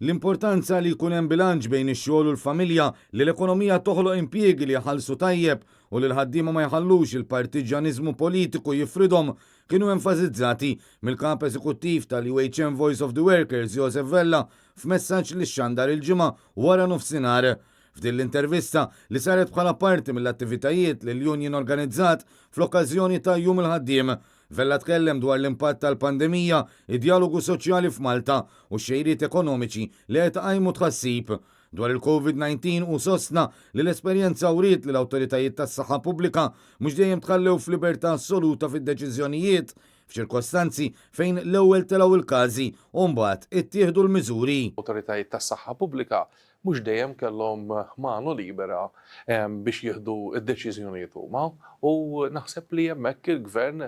L-importanza li jkun hemm bilanċ bejn ix-xogħol u l-familja, li l-ekonomija toħloq impjiegi li jħallsu tajjeb u li l-ħaddiema ma jħallux il-partiġġjaniżmu politiku jifridhom kienu enfasizzati mill-Kap Eżekuttiv tal-UHM Voice of the Workers Josef Vella f'messaġġ li xxandar il-Ġimgħa wara nofsinhar. F'din l-intervista li saret bħala parti mill-attivitajiet li l-union organizzat fl-okkażjoni ta' Jum il-Ħaddiem, Vella tkellem dwar l-impatt tal-pandemija, id-djalogu soċjali f'Malta u x-xejriet ekonomiċi li qed iqajmu tħassib. Dwar il-Covid-19 hu sostna li l-esperjenza wriet li l-awtoritajiet tas-saħħa pubblika mhux dejjem tħallew f'libertà assoluta fid-deċiżjonijiet f'ċirkostanzi fejn l-ewwel telgħu l-każi u mbagħad ittieħdu l-miżuri. Awtoritajiet tas-saħħa pubblika mhux dejjem kellhom mano libera biex jieħdu d-deċiżjonijiet huma u naħseb li hemmhekk il-Gvern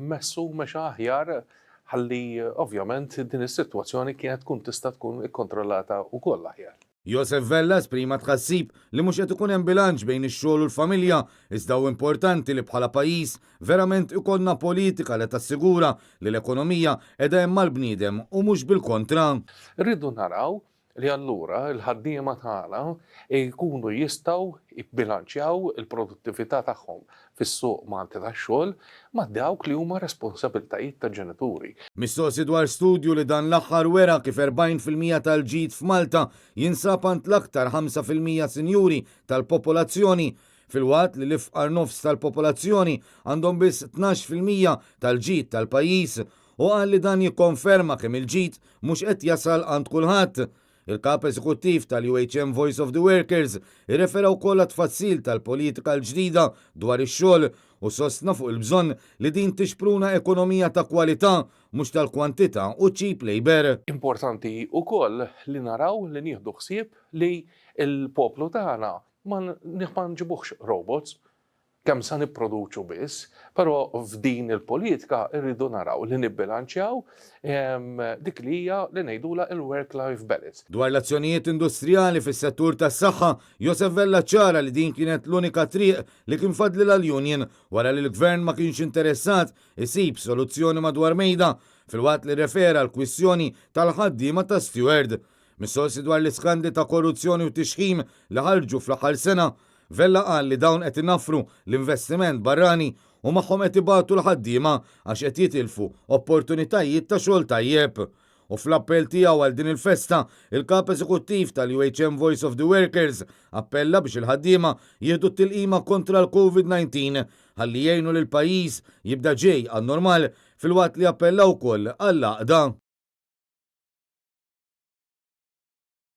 messu mexa aħjar ħalli ovvjament din is-sitwazzjoni kienet tkun tista' tkun ikkontrollata wkoll aħjar. Josef Vella esprima tħassib li mhux qed ikun hemm bilanċ bejn ix-xogħol u l-familja iżda hu importanti li bħala pajjiż verament ikollna politika li tassigura li l-ekonomija qiegħda hemm għall-bniedem u mhux bil-kontra. Irridu naraw li allura l-ħaddiema tagħna jkunu jistgħu jibbilanċjaw il-produttività tagħhom fis-suq Malti tax-xogħol ma' dawk li huma responsabilitajiet ta' ġenituri. Mistoqsi dwar studju li dan l-aħħar wera kif 40% tal-ġid f'Malta jinsab għand l-aktar 5% sinjuri tal-popolazzjoni, filwaqt li l-ifqar nofs tal-popolazzjoni għandhom biss 12% tal-ġid tal-pajjiż, u qal li dan jikkonferma kemm il-ġid mhux qed jasal għand kulħadd. Il-Kap Eżekuttiv tal-UHM Voice of the Workers irrefera wkoll għat-tfassil tal-politika l-ġdida dwar ix-xogħol u sostna fuq il-bżonn li din tixpruna ekonomija ta' kwalità mhux tal-kwantità u cheap labour. Importanti wkoll li naraw li nieħdu ħsieb li l-poplu tagħna ma nġibuhx robots, kemm sa nipproduċu biss, però f'din il-politika rridu naraw li nibbilanċjaw dik li hija li ngħidulha il-work-life balance. Dwar l-azzjonijiet industrijali fis-settur tas-saħħa, Josef Vella ċċara li din kienet l-unika triq li kien fadlilha l-union wara li l-Gvern ma kienx interessat isib soluzzjoni madwar mejda, filwaqt li rrefera għall-kwistjoni tal-ħaddiema ta' Steward. Mistoqsi dwar l-iskandli ta' korruzzjoni u tixħim li ħarġu fl-aħħar sena, Vella qal li dawn qed inaffru l-investiment barrani u magħhom qed ibatu l-ħaddiema għax qed jitilfu opportunitajiet ta' xogħol tajjeb. U fl-appell tiegħu għal din il-festa, il-Kap Eżekuttiv tal-UHM Voice of the Workers appella biex il-ħaddiema jieħdu t-tilqima kontra l-Covid-19 ħalli jgħinu lill-pajjiż jibda ġej għan-normal filwaqt li appella wkoll għall-għaqda.